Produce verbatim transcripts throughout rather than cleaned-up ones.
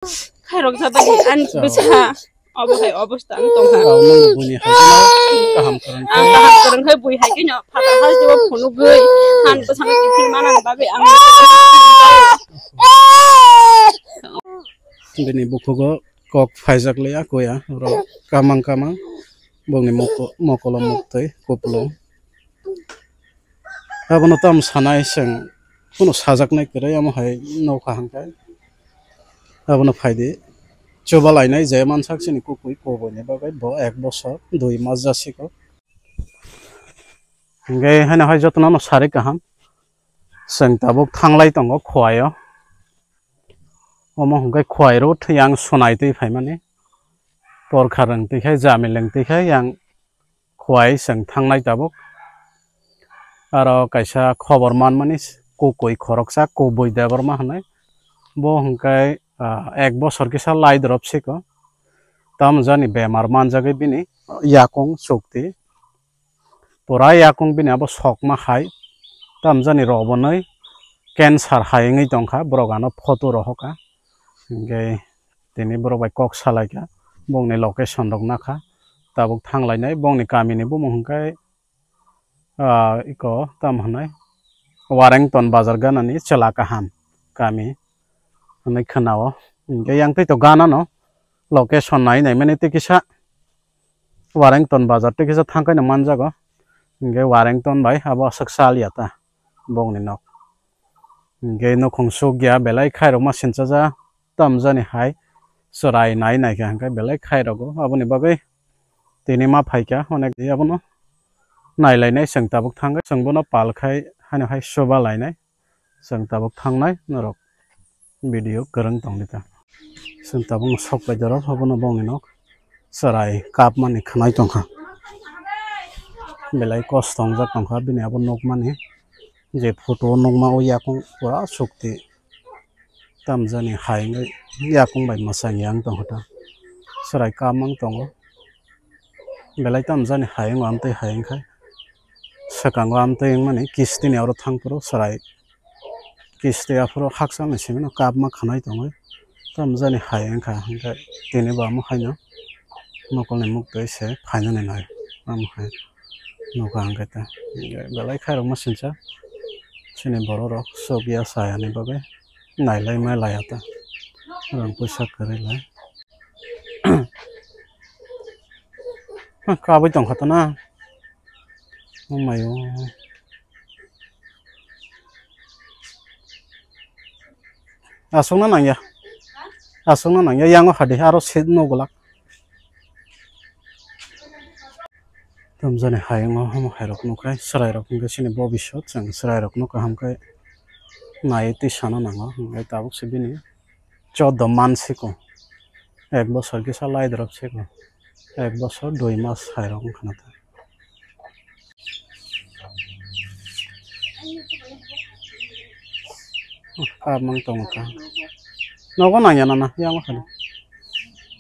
Khairok jabani ani bwsa. Obo hai obosta ang tongkha. Ang nang buni hai khe kaham kwrwng. Ang kaham kwrwng hai bui hai khe no phatar hal jibo phunugwi han bwsano tiphil manani bagwi ang bini bukhugo kok phaijak liya kuya oro kamang kamang bongni moko-, mokolo muktwi kupulung. Abono tam sanai chwng, kunu sajaknai kwrwi, omo hai nokha hwnkhe abono phaidi. Chuba lainai je mansak chini kukui kubuini bagwi bo ek bosor dui mas jasiko. Hwnkhe haino hai jotono no sari kaham. Chwng tabuk thanglai tongo Khowai o. Omo hwnkhe Khowai road yang Sonai twi phaimani. Porkha rwng twi khai, Jamileng twi khai yang Khowai chwng thangnai tabuk. Aro kaisa khobor manmani kukui khoroksa Kubui Debbarma hwnwi. Bo hwnkhe, ah, ek bosor kisa lai drop siko. Tamo jani bemar manjagwi bini yakung chukti. Pura yakung bini abo sokma hai. Tamo jani rw bonwi cancer hai wngwi tongkha. Borok ano photo rohorkha. Hwnkhe tini borok bai kok salaikha. Bongni location rok nakha. Tabuk thanglainai. Bongni kamini bumung hwnkhe ah, iko tam hwnwi Warengton bazar ganani chwla kaham kami hwnwi khwnao. Hwnkhe yang twi to ganano location nai nai mani tei kisa Warengton bazar tei kisa thangkhaino manjago. Hwnkhe Warengton bai abo aswk sal ya ta bongni nok. Hwnkhe nukhung sukya belai khairokma sinchaja tamjani hai chwrai nai naikha hwnkhe belai khairogo. Aboni bagwi tini ma phaikha onek abono nailainai chwng tabuk thangkhe chwng bono palkhai haino hai chuba lainai chwng tabuk thangnai norok video kwrwng tongdi ta. Chwng tabukno sok pai dorok abono bongni nok chwrai kapmani khwnai tongkha. Belai kosto wngjak tongkha bini abo nukmani je photo o nukma o yakung pura sukti tamjani hai wngwi yakung bai mwsang yang tongkha ta chwrai kapmang tongo. Belai tamjani hai wngo amtwi hai wngkha swkango amtwi wngmani kisti ni oro thang phuru chwrai. Kisti aphuru hakchal ni simi no kapma khwnai tongwi tamjani hai wngkha hwnkhe tini bo amo haino mokol ni muktwi se phainani nai amo hai nukha hwnkhe ta belai khairokma sincha chini borok rok chukya chayani bagwi nailai ma laya ta rang puisa kwrwi lai. Kabui tongkha ta na. Oh my God. Aswkno nangya. Aswkno nangya. Yango hadi aro set no golak. Tamjani hayungo hamo hairok nukhai. Chwrairok hwnkhe chini bobiswt. Chwng chwrairokno kaham khe naiwi twi sana nango. Hwnkhe tabuk se bini choddo mansiko. Ek bosor kisa lai drop siko. Ek bosor dui mas hai rok wngkha na ta. Kamang tongo ta. Nogo nangya nana yang kha.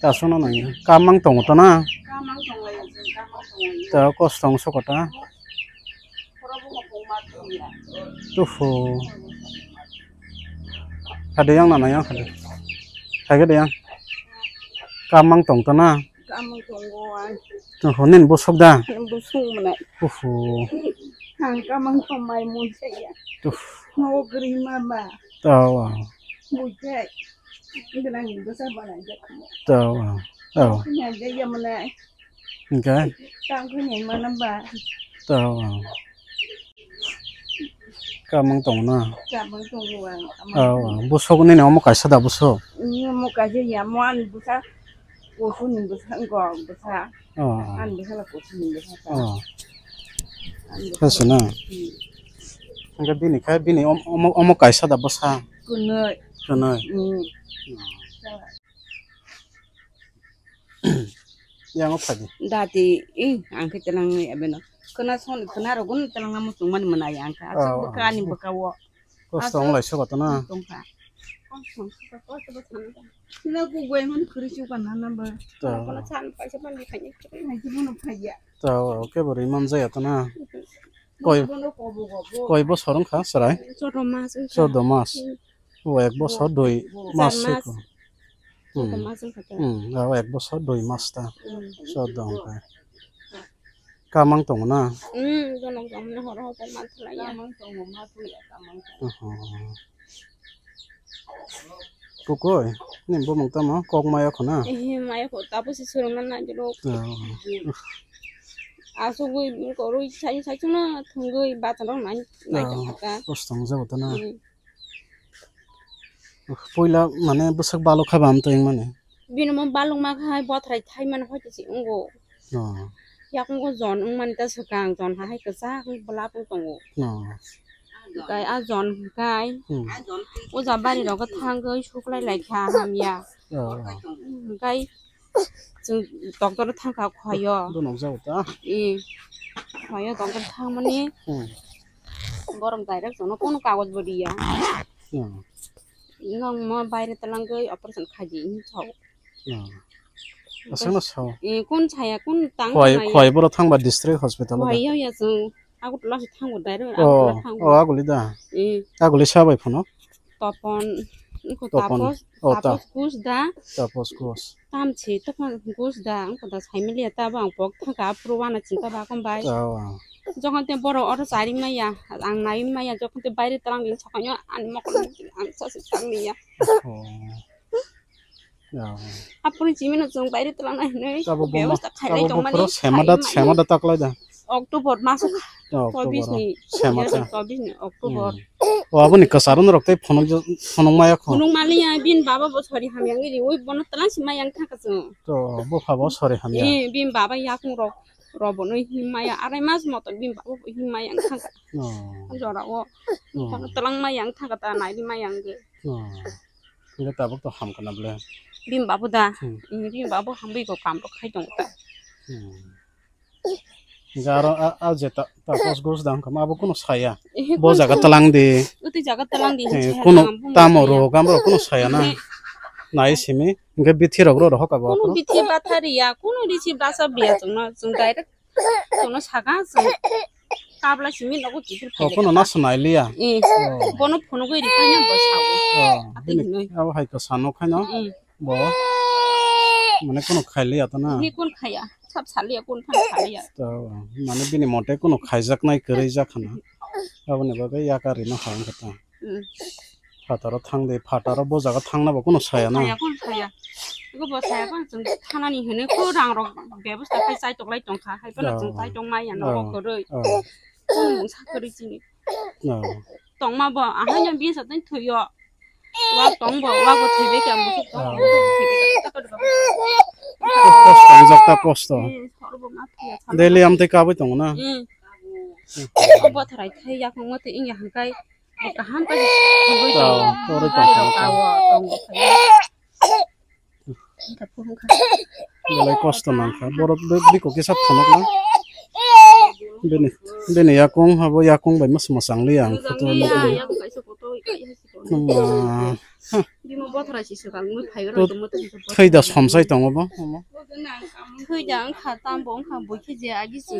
Kasono nangya. Kamang tongo ta na. Ta kosto wng soko ta. Tuhu. Hade yang nana yang hade. Hage de yang. Kamang tong ta na. Kamang tongo ang. Tuhu nin busuk da. Busuk mana. Tuhu. Ang kamang tong mai mun saya. Tuh. Mau gerima ba. Tawa. Mujai. Tawa. Tawa. Punya aja ya mana. Hwnkhe? Tang khe ni mana ba. Tao. Kamang tong na. Kamang tong wa. Tao. Busok nini omo kaisa da busok. Ni omo kaisa ya mo an busa. Kusu ni busa ngko busa. Oh. An busa la kusu ni busa. Oh. Kasi na. Hwnkhe bini khai bini om-, omo, omo kaisa da busa. Kunoi. Kunoi. Hmm. Yang o phadi. Dati, eh, ang khe telang ya beno. Kena son, kena rogun telang namu tungman menai ang kha. Asal beka ani beka wo. Kosto wng lai soba to na. Tongkha. Kosto wng soba to na. Na ku goi man khuri chu kan na ba. Kono san paisa pan di khanya. Na ji bono phaya. To, oke bori man jaya to na. Koi, koi bosor wng kha chwrai? Chordo mas wng kha. Chordo mas. Hmm. O ek bosor dui mas se ko. Hmm. Chwng tongma chwng kha ta. Hmm, abo ek bosor dui mas ta. Hmm. Chwng tong kha. Kamang tongo na? Hmm, jono kamang horo horo man thalai ya. Kamang tongo, ma tuya kamang tongo. Oho. Kukui, ni bumung tamo kok maya khuna? Eh, maya kho, tapo si surungna na jero. Oh. Asugui koroi sai sai chuna thungui bacharok nai nai. Oh, tongkha. Kostong jabo tana. Hmm. Puila mane bwswk balok kha bam twi mani. Bini mo balok ma khai bothrai thai mani hoi tisi ungo. Oh. Yakungo jon wng mani ta swkang, jon ha hai kwchak wng bwlap wng tongo. Oh. Hwnkhe a jon hwnkhe Hmm. o ja bari rogo thangwi suklai lai kha hamya. Oh. Hwnkhe chwng doctor thang kha khoyo. Bo nokjago ta? Eh. Khoyo doctor thangmani Hmm. borok direct chwngno kunu kagoj bo riya. Hmm. Nokno baire twlangwi operation khaidi hinwi sao. Hmm. Aswkno sao. Eh, kun saya, kun tang Khwai, khwai borok thangba district hospital o da? Khwai ya, ya, chwng Agartala se thango, direct Oh, Agartala thango. Oh, aguli da? Eh. Aguli sabai phano? Topon, wngkha Topon. Tapos, Oh, ta- Tapos Gus da? Tapos Gus. Tamchi, Topon Gus da, wngkha da Saimiliya ta, bo ang pok thangkha, aphuru wana chinta ba kombai. Oh. Jokhon te borok oro chari maya, ang nai maya, jokhon te baire twlang ni sakanyo ani mokol ang sasi tang niya. Oh. Oh. Aphuru chimino chwng baire twlang nai hinwi Abo bo ma- bebosta khailai abo bo tongmani phuru sema da, khai sema da taklai da. October maso Oh, October. Chobis ni, Sema ta. Chobis ni October. Hmm. O aboni kwcharo norok tei phunuk, phunuk maya kho. Phunuk maliya bin baba bo sori hamya wngwi riwi bono twlang si maya wng thangkha chwng. To bo pha bo sori hamya. Eh, bin baba yakung rok, rok bono him maya arai mas moto bin baba bo him maya wng thangkha. Oh. Jora o. Oh. Bono twlang maya wng thangkha ta naidi maya wngwi. Oh. Hingke tabuk to hamkha na ble? Bini babu da. Hmm. Hmm, bini babu hambai ko kam rok khai tongo ta. Hmm. Hingke aro a, a je ta, tapos gos da wngkha ma abo kunu saya. Ehe, Bo kunu jaga saya. Twlang di. Uti jaga twlang di, Eh, hinse kunu tamo rok, amrok kunu saya na. Ehe. Nai simi. Hingke bithi rok ro, ro hoka bo Kunu aphuru. Bithi bathari ya, kunu risi basa biya chwngno, chwng direct chwngno saka, chwng kabla simi nogo kiphil Oh, phai kono lekha. Naso nailiya. Eh, Oh. Bono phunugwi rikhaina bo sao. Oh, Ati bini hinoi. Abo hai kwsa nokhaino Mm. Bo mane kono khailiya to na. Ni kun khaya, sab saliya, kun phan saliya. To mane bini mote kono khaijaknai kwrwi jakhana. Aboni bagwi yaka rino ha wngkha ta. Mm. Phataro thang de, phataro bo jaga thangna bo kono saya na. Saya, kono saya. Iko bo saya, kono chwng thanani hwnwi ko rang rok bebosta khai chai toklai tongkha, hai phano chwng Oh. Chai tongmai ya, Oh. Nogo kwrwi. Oh. Kono mungsa kwrwi chini. Oh. Tongma bo, ahai no bisa tei thwiyo. Wa tong bo, wa bo thwibai khe, ang bo Oh. Kosto wngjak ta kosto. Eh, sor bo ma thwiya, salo Daily ma amtwi kabui tongo na? Hmm. O bothrai thai yakungma twi wngya hwnkhai. Kaham khe thangwi Tao, tongo. Tori Gari rok tongkha. Kao, tongo. Belai kosto nangkha. Borok be-, biko kisa phunukna. Bini, bini yakung, abo yakung bai mas-, mwchang liya ang photo Mwchang liya, nukli. Yakung kaisa photo, kaisa photo. Nungma. Bimo bothra si swkang mui phaigra To tongmo tei thwi da somsai tongo bo. Thwi da wngkha, tambo wngkha, buikhe je agi se.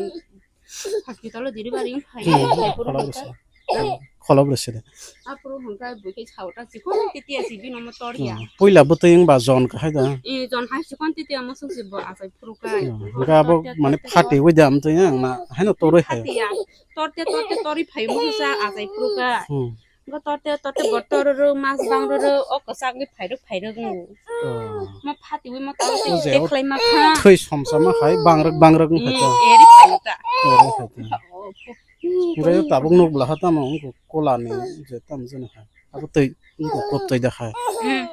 Hospital o delivery wng phai Hmm, phai phuru khwlai hwnkhe. Bwse. Khwlai bwse de. Aphuru hwnkhe buikhe saota chikon titiya si bino mo tor ya. Hmm, puila bwtwi wngba jon kahai da. Eh, jon hai chikon titiya mo sung si bo achai phuru kai. Hmm, hwnkhe abo Tor te, mane tor te, phati tor. Wi da amtwi ang na haino torwi hai. Phati ya. Tor te, tor te, torwi phai mo sa achai phuru kai. Hmm. Bo torte torte bo tororo mas bangroro o kwchak ni phairok phairok wngo. Oh. Ma phatiwi ma tamo O je, o tekhlai ma kha. Thwi somsa ma hai bangrok bangrok wng kha Mm, to. Eri phaio ta. Eri phaio ta. Oh, po- Hingke tabuk nuk bwla ha tamo wngkha kola ni je tamo jani hai. Abo twi wngkha kop twi da hai. Mm.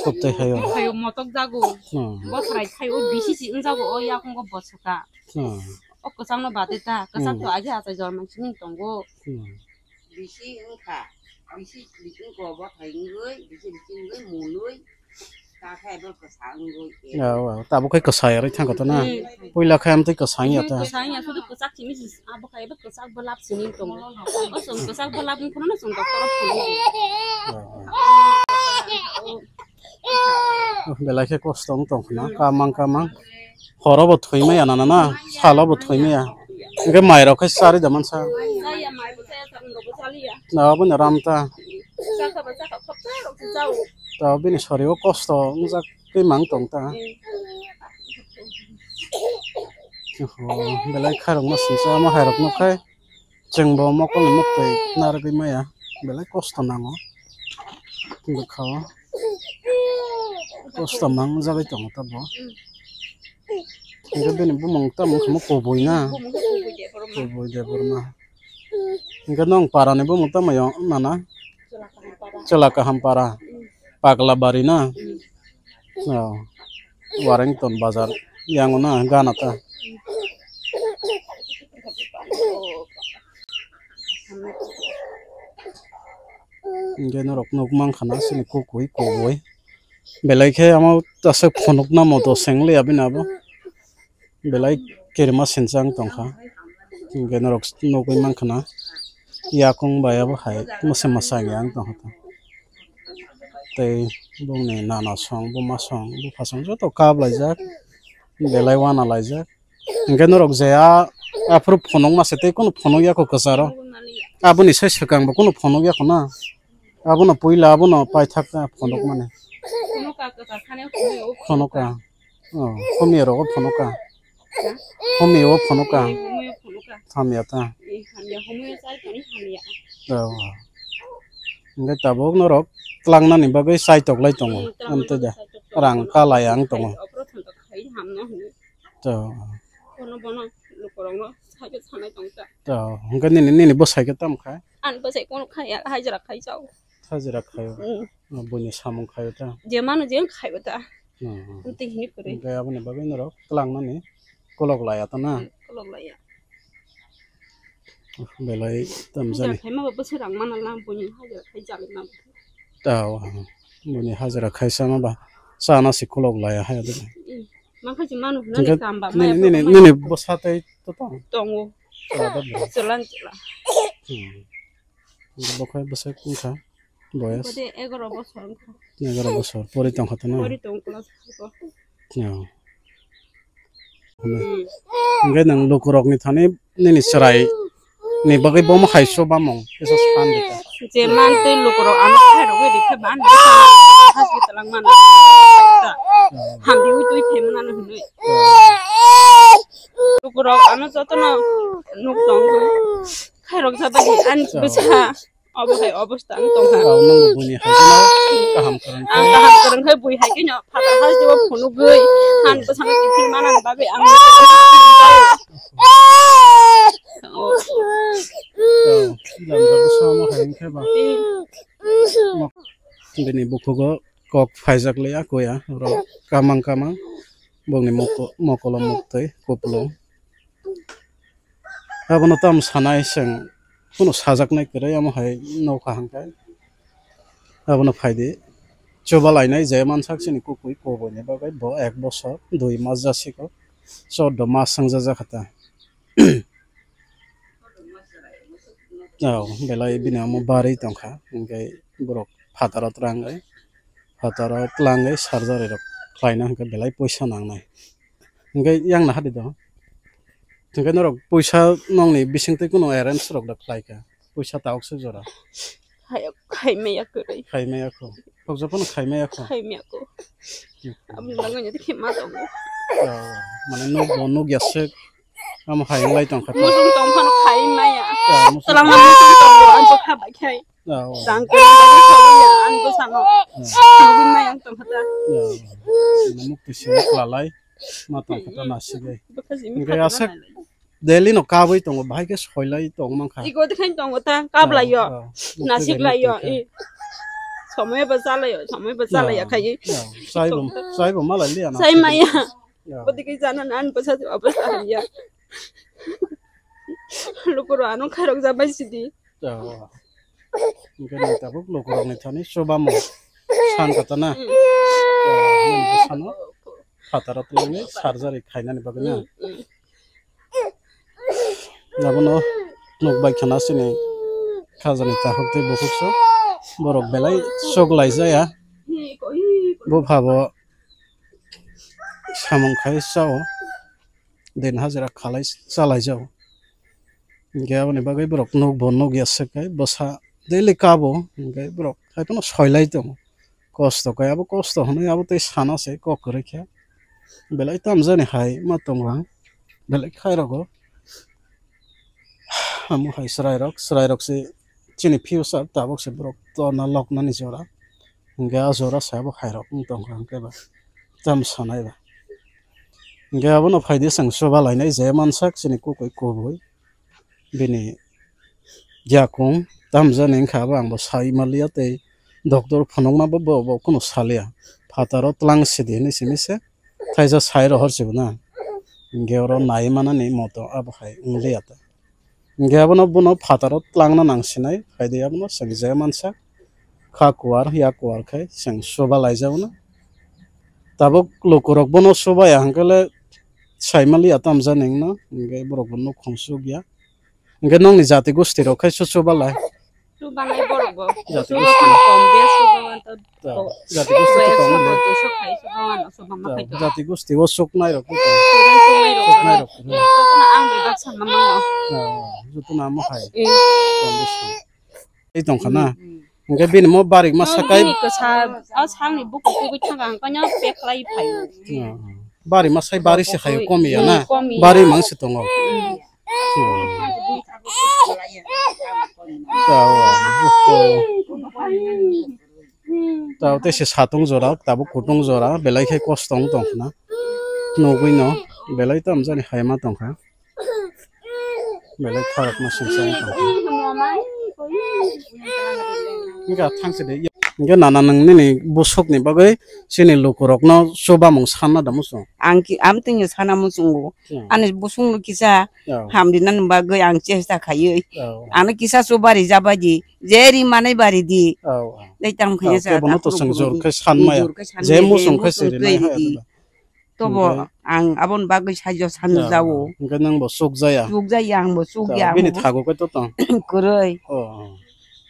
Kop twi hai o. Phaio motok jago. Hmm. Bo sarai thaio bisi si wngjago o yakungo bo swka. Hmm. O kwchangno bade ta, kwchak to Hmm. agi achai jor mansi ning tongo. Hmm. Bisi wngkha, bisi bisi wngkha bo thai wngwi, bisi bisi wngwi munwi, ta khe bo kwsa wngwi. Aw, aw, tabuk khe kwsa yarwi thangkha to na? Hmm. Puila khe amtwi kwsa wngya ta? Kwsa wngya, sudu kwchak simi si, abo khe bo kwchak bwlap simi tongo. O chwng kwchak bwlap wngkhorno chwng doctor o phunukgo. Aw, aw. Belai khe kosto wng tong khna, kamang kamang. Horo bo thwi maya na na na, salo bo thwi maya. Hingke mai rok khe chari da mansa. Chaya, mai bo chaya, chakni rok bo chaliya. Na, abo ni ram ta. Chakha ba chakha, khopsa rok se chao. Ta bini sori o kosto wngjak. Tei mang tong ta. Hmm. Oho, belai khairokno singsa omo hairokno khai chwngbo mokolni muktwi narwgwi maya. Belai kosto nango bwkha o. Kosto mangjagwi tongo tabuk. Hwnkhe bini bumung tamo wngkha kubui na? Kubui Debbarma. Hwnkhe nwng parani bumung tamo yong mana? Chwla kaham para. Pakla bari na? Oh. Warengton bazar yango na gana ta. Hwnkhe norok nuk mankha na chini kukui kubui. Belai khe amo aswk phunukna moto seng liya bini abo. Belai kirima sinchang tongkha. Hwnkhe norok nugwi mankha na yakung bai abo hai mwsa mwsa yang tongkha. Tei bongni nana song buma song bupha song joto kap laijak. Belai wana laijak. Hwnkhe norok je a aphuru phunukma se tei kunu phunukya kho kwcharo. Aboni sai swkang bo kunu phunukya kho na. Abono puila abono paithak phunukmani. Phunukya. Oh, homya rogo phunukya. Homya o phunukya. Hamya ta. Oh. Hwnkhe tabuk norok tlangnani bagwi chaitok lai tongo. Amtwi da. Rang kalai ang tongo. To. Kono bono lukurokno saikhe sanai tong ta. To, hwnkhe nini, nini bwsai khe tamo kha? Ani bwsai kono khaya, hajra khai chao. Hajra khaio. Mm. Oh, buini samung khaio ta? Je mano je khaio ta. Hmm, hmm. Amtwi hini kwrwi. Hwnkhe aboni bagwi norok tlangnani kolok laiya ta na? Hmm, kolok laiya. Belai tamjani. Hajra khaima ba bwsai rang mana lang buini hajra khai jali ma. Tao, buini hajra khaisa ma ba chana si kolok laiya hai ado. Hmm. Mankha si manu hwnani. Hwnkhe kam ba nini, maya nini, tongo. Nini bwsa tei to tong? Tongo. Chwla da bwrwi. Chwla ni chwla. Hmm. Bo khai bwsai wngkha boyas? Bode egaro bosor wngkha. Egaro bosor. Pori tongkha to na? Pori tong class four. Yo. Hmm. Hwnkhe nwng lukurokni thani nini chwrai ni bagwi bomo hai chubamung kisa san di ta. Je mantwi lukurok ano khairogwi rikhe ba ani bwsano hajwi twlang mano. Hambiwi twi phaimani hwnwi. Lukurok ano jotono nuk tongwi khairok jabadi ani bwsa. Obo hai obosta ang tongkha. Ang nang buini hai kheno kaham kwrwng khe. Ang kaham kwrwng khe bui hai kheno phatar hasteo phunugwi han bwsano kiphil manani bagwi ang lamjak bwsano hai wngkhe ba. Bini bukhugo kok phaijak le ya koya oro kamang kamang bongni moko-, mokolo muktwi kupulung. Abono tamo sanai chwng, kunu sajaknai kwrwi, omo hai nokha hwnkhe. Abono phaidi, chuba lainai je mansak chini kukui koboini bagwi bo ek bosor dui mas jasiko, chordo mas swngjajak kha ta. Oh, belai bini omo barwi tongkha, hwnkhe borok phataro twlangwi, phataro twlangwi surgery rok khlaina hwnkhe belai poisa nangnai. Hwnkhe yang naha di do. Hwnkhe norok puisa nokni bisingtwi kunu arrange rok da khlai kha. Puisa tabuk se jora. Hai, hai maya kwrwi. Hai maya kho. Khokja phano khai maya kho. Khai maya kho. Hmm. Aboni bagwi no khe ma tongo. Oh, mane nok bo nok ya se. Amo hai wng lai tong kha. Muchung tong phano khai maya. Oh, muchung. Twlang ma muchung tongo, ang bwkha bai khai. Oh. Tang kwrwng bagwi sawi ya, ang bwsano. Oh. Nugwi maya wng tong kha ta. Oh. Mane mukti se klalai. Ma tong kha ta nasigwi. Bwkha simi. Hwnkhe kha aswk nai lai. Daily no kabwi tongo, bahai khe soilai tong mankha. Ego de khain tongo ta, kablai yo. Oh, oh. Nasik lai yo, i. Somoi bo chalai yo, somoi bo chalai ya khai. Oh, chai bo, chai bo malai liya na. Chai maya. Oh. Bodi khe jana nan bwsa obostha hamya. Lukuro ano khairok jabai sidi. Oh. Hwnkhe nai tabuk lukurokni thani chubamo san kata na. Mm. Oh, nini bwsano phataro twlangwi surgery khainani bagwi na. Mm, mm. Abono nukbai khana chini khajani takhuk tei bukhuk so borok belai chuk laijaya. Bupha bo samung khai chao, din hajira khalai chalaijao. Hwnkhe aboni bagwi borok nukbo nukya swk khai bwsa daily kabo, hwnkhe borok haiphano soilai tongo. Kosto khe abo kosto hwnwi abo tei sana se kok kwrwi khe. Belai tamjani hai ma tongo ang. Belai khai rogo. Amo hai chwrairok, chwrairok se chini future tabuk se borok torna loknani jora. Hwnkhe a jora se abo hai rok wng tongkha hwnkhe ba tam sanai ba. Hwnkhe abono phaidi chwng chuba lainai je mansak chini kukui kubui. Bini yakung tamjani wngkha abo ang bo sai manliya tei doctor phunukma bo bo bo kunu saliya. Phataro tlang sidi hinwi simi se thaisa sai rohor sibuna. Hwnkhe oro nai manani moto abo hai wngliya ta. Hwnkhe abono bono phataro tlangna nang sinai, phaidi abono chwng je mansa kha kuar, yak kuar khai chwng chuba laijakno. Tabuk lukurok bono chubaya hwnkhe le sai manliya tamjani wngno, hwnkhe borok bo nukhung chukya. Hwnkhe nokni jati gosti rok khai su chuba lai. Chuba lai borok bo. Jati chuba gosti. Phano kom de chuba wan to. Ta, jati gosti to tong le. Chuba wan, chuba ma khai to. Jati gosti o suknai rok to. Chuba suknai rok. Suknai rok. Jotono ang bebak sanna mano. Ah, jotono amo hai. Eh. Condition. Tei tongkha na. Hmm, hmm. Hwnkhe bini mo barik ma sakai. Bini kwsa, o sakni buku kubui thangkha hwnkhe no pek khlai phai. Ah, bari ma sai bari se khayo komiya na. Hmm, komiya. Bari mang se tongo. Hmm. Hmm. Tao, ah, buku. Tao tei se satung jora, tabuk kutung jora, belai khe kosto wng tongkha na. Nugui no, belai tamjani hai ma tongkha. Belai kharokma singsa wng tongkha. Wngkha thangse de. Hwnkhe nana nwng nini busukni bagwi chini lukurokno chubamung sanna da muchung? Ang ki-, amtwino sana muchungo. Hmm. Ani busukno kisa Oh. hamrinani bagwi ang chesta khaiwi. Oh. Ano kisa chuba rijak bai di. Je ri manai bari di. Oh, oh. Dai tam khaiya Oh, sa kebono to takhuk chwng rukuni. Jor khe san maya. Jor khe san Je maya, je muchung khe muchung siri twi nai hai ridi. Tobo Hwnkhe ang aboni bagwi saijo sanu Oh, jao. Hwnkhe nwng bo chukjaya. Chukjaya, ang bo chukya, Oh, bini ang bo thago khe to tong. Kwrwi. Oh, oh.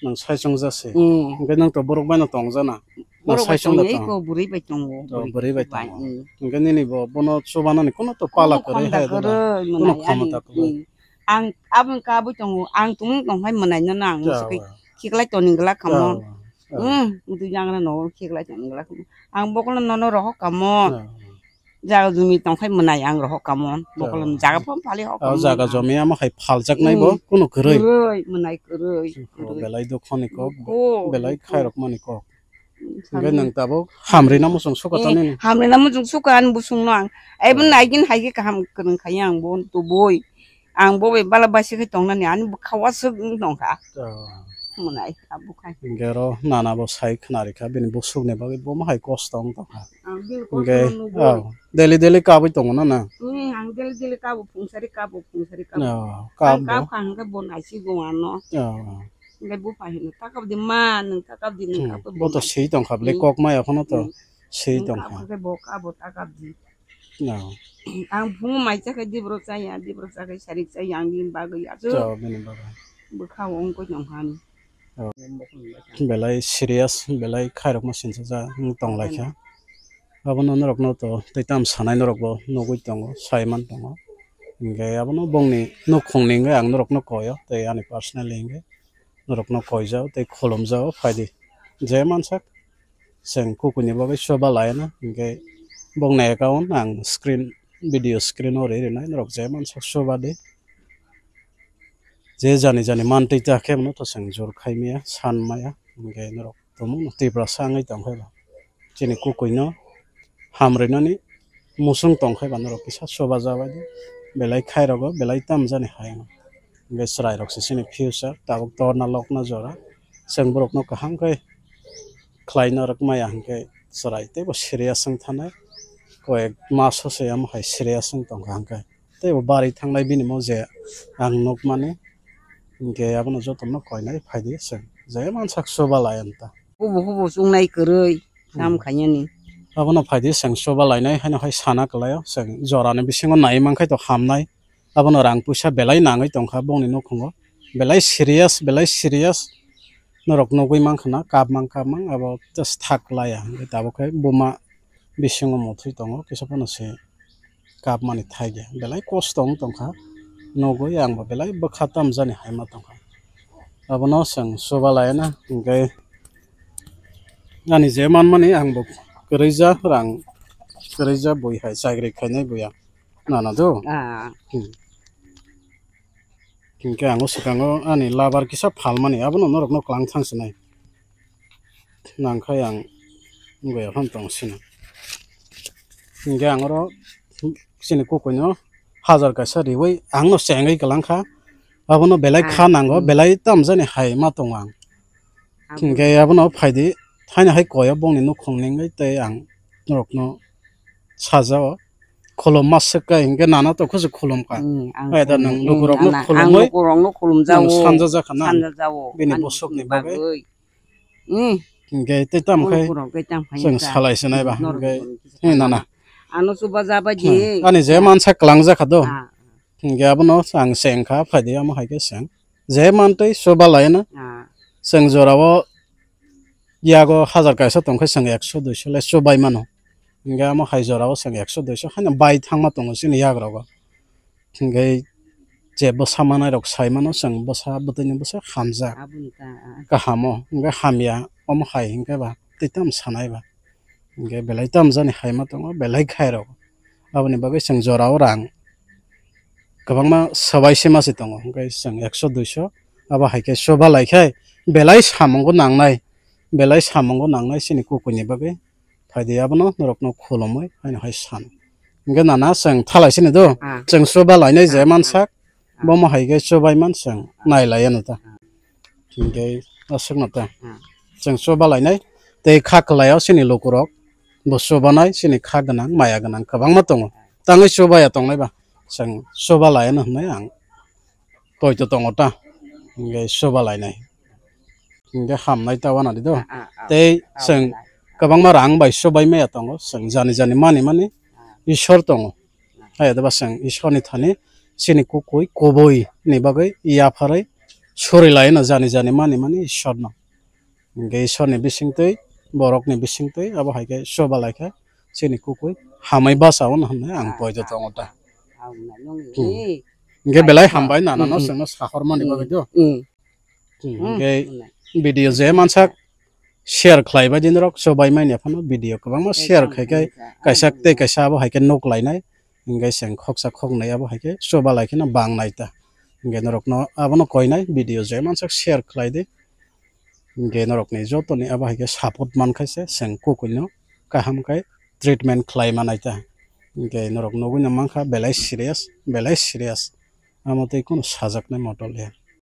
Nwng sai chongjase. Mm. Hwnkhe nwng to borok bai no tongjana. Borok bai saisong da tongo, tong. Eko bwrwi bai tongo, Oh, bwrwi bwrwi bai bai, tongo. Mm. Hwnkhe nini bo bono chubanani kuno to pala Kuno kwrwi khomda hai da. Kwrwi, Kuno mwnai khomta ani, kwrwi. Mm. Ang aboni kabui tongo, ang tongmung tongkhai mwnaino no ang Yawa. Musukhai khiklai toni glak kamo. Yawa. Yawa. Mm, mudui jangra no khiklai toni glak kamo. Ang bokolo nono rohok kamo. Yawa. Jaga jumi tongkhai mwnai ang rohok kamon. Bokolom Oh. jaga phom phali hok Oh, kamon jaga ang. Jumi amo hai phaljaknai bo Hmm. Kuno kwrwi. Kwrwi, mwnai kwrwi, Oh, kwrwi. Belai dukhoni kok, Dukho, belai dukho. Khairokmani kok. Hmm, Hwnkhe samni. Nwng tabuk hamrina muchung suka Eh, tani ni? Hamrina muchung suka ani busungno ang. Ebon Oh. Naigin haigwi kaham kwrwng khaiya ang bo tubui. Ang bo bai bala basi khe tongnani ani bwkha waswk wng tongkha. Oh. Mwnai abo khai. Hwnkhe oro nana bo sai khwnarikha bini busukni bagwi bo hai kosto wng tongkha. Ang bini Hwnkhe, kosto nugwi. Oh, daily daily kabui tongo na na? Hmm, ang daily daily kabo phungsari kabo phungsari kabo. Oh, Ang kabo. Kab kha hwnkhe bo naisigo ano. Oh. Hwnkhe bo pai hino takab di ma nwng takab di nwng Hmm, kabo bo to nai. Swi tongkha bwle Hmm. Kok maya phano to Hmm. Swi Nwng tongkha. Kabo khe bo kabo takab di. No. Ang phungo mai chakhe dibro chaya, dibro chakhe sarik chaya, ang bini bagwi aswk Chao bini bagwi. Bwkha o wngkoi tongkha ani. Oh. Belai serious, belai khairokma sinsa ja wng tonglaikha. Abono norokno to tei tam sanai norokbo nugui tongo, saiman tongo. Hwnkhe abono bongni nukhungni hwnkhe ang norokno koyo, tei ani personally hwnkhe norokno koijao tei khulumjao, phaidi. Je mansak. Chwng kukuini bagwi chuba laina, hwnkhe bongni account ang screen, video screen o ri rinai, norok je mansak chuba di. Je jani jani mantwi ta khe bono to chwng jor khai maya, san maya, hwnkhe norok tumung Tiprasa wngwi tongkhe ba. Chini kukuino hamrwinani muchung tongkhe ba norok kisa chuba jabai di. Belai khairokgo, belai tamjani hai wngkhe chwrairok se chini future, tabuk torna lokna jora. Chwng borokno kaham khe khlaina rwk maya hwnkhe chwrai teibo serious wng thanai. Koyek maso se omo hai serious wng tongkha hwnkhe. Teibo bari thangnai bini mo je ang nukmani. Hwnkhe abono jotono koinai phaidi chwng. Je mansak chuba lai ang ta. Hubu hubu chungnai kwrwi, Hmm. Kam khainani. Abono phaidi chwng chuba lainai haino hai sana kwlaio. Chwng jorani bisingo nai mankhe to hamnai. Abono rang puisa belai nangwi tongkha bongni nukhungo. Belai serious, belai serious. Norok nugwi mankha na, kap mang, kap mang, abo just thak laya. Hwnkhe tabuk khe buma bisingo muthwi tongo, kisa phano se kapmani thai khe. Belai kosto wng tongkha. Nugwi ang bo belai bwkha tamjani hai ma tongkha. Abono chwng chuba laina, hwnkhe Ani je manmani ang bo kwrwija rang, kwrwija bui hai chakri khainai buya. Nana do? Ah. Hmm. Hinkhe ang o swkango ani labar kisa phalmani, abono norokno klang thang sinai. Nangkhai ang wngwi aphano tong sino. Hinkhe ang oro chini kukuino hajar kaisa riwi angno chengwi kwlangkha. Abono belai kha nango, belai tamjani hai ma tongo ang. Hinkhe abono phaidi, haino hai koyo bongni nukhung nengwi tei ang norokno sajao. Khulum ma swk kha, hinkhe nana to khusu khulum kha. Hmm, ang Hai da khulum-, nwng hmm, lukurokno ana, ang khulumwi, lukurokno khulumjao, nwng sanjajak kha na, sanjajao, bini ani bosokni bagwi. Hmm. Hinkhe tei tamo khai lukurok tei tamo khai chwng sa-, salai se nai ba, norok hinkhe, khulum kisa hmm, nana. Ano chuba jaba je. Hmm. Ani je mansa kwlangjak kha do. Ah. Hinkhe abono ang cheng kha, phaidi amo hai khe cheng. Je mantwi chuba laina. Ah. Chwng jorao yago hajar kaisa tongkhe chwng ekso duiso le chubai mano. Hinkhe amo hai jorao chwng ekso duiso haino bai thangma tongo chini yagrogo. Hinkhe je bwsa manairok sai mano, chwng bwsa bwtwini bwsa hamjak. Aboni ta, ah. Kahamo, hinkhe hamya, omo hai hinkhe ba tei tamo sanai ba. Hinkhe belai tamjani hai ma tongo, belai khairok. Aboni bagwi chwng jorao rang kwbangma swbai se ma se tongo, hinkhe chwng ekso duiso abo hai khe chuba lai khe belai samungo nangnai, belai samungo nangnai chini kukuini bagwi. Phaidi abono norokno khulumwi haino hai sano. Hinkhe nana chwng thalai sini do, ah, chwng chuba lainai je, ah, mansak, ah, bomo hai khe chubai man chwng nai lai ano ta. Hinkhe aswkno ta. Hmm. Chwng chuba lainai tei kha kwlaio chini lukurok bo chubanai, chini kha gwnang, maya gwnang kwbangma tongo. Tangwi chubaya tongnai ba chwng chuba laiano hwnwi ang poito tongo ta. Hinkhe chuba lainai. Hinkhe hamnai ta wana di do. Ah, ah, ah. Tei chwng kwbangma rang bai chubai maya tongo. Chwng jani jani mani mani Ishwar tongo. Hai da ba chwng Ishwarni thani chini kukui kubui ni bagwi yapharwi suri laino jani jani mani mani Ishwarno. Hinkhe Ishwarni bisingtwi, borokni bisingtwi abo hai khe chuba lai khe chini kukui hamwi bachao hwnwi ang poito tongo ta. Hmm. Hinkhe belai hambai nana no chwngno sahormani bagwi do. Hmm. Hinkhe video je mansak share khlai bai di norok, chubai manya phano video kwbangma share khai khai kaisa tei kaisa abo hai khe nuk lainai, hinkhe chwng khoksa khoknwi abo hai khe chuba lai kheno bang nai ta. Hinkhe norokno abono koinai video je mansak share khlai di, hinkhe norokni jotoni abo hai khe support man khai se chwng kukuino kaham khai treatment khlai manai ta. Hinkhe norok nugui no mankha belai serious, belai serious, amo tei kunu sajaknai moto le.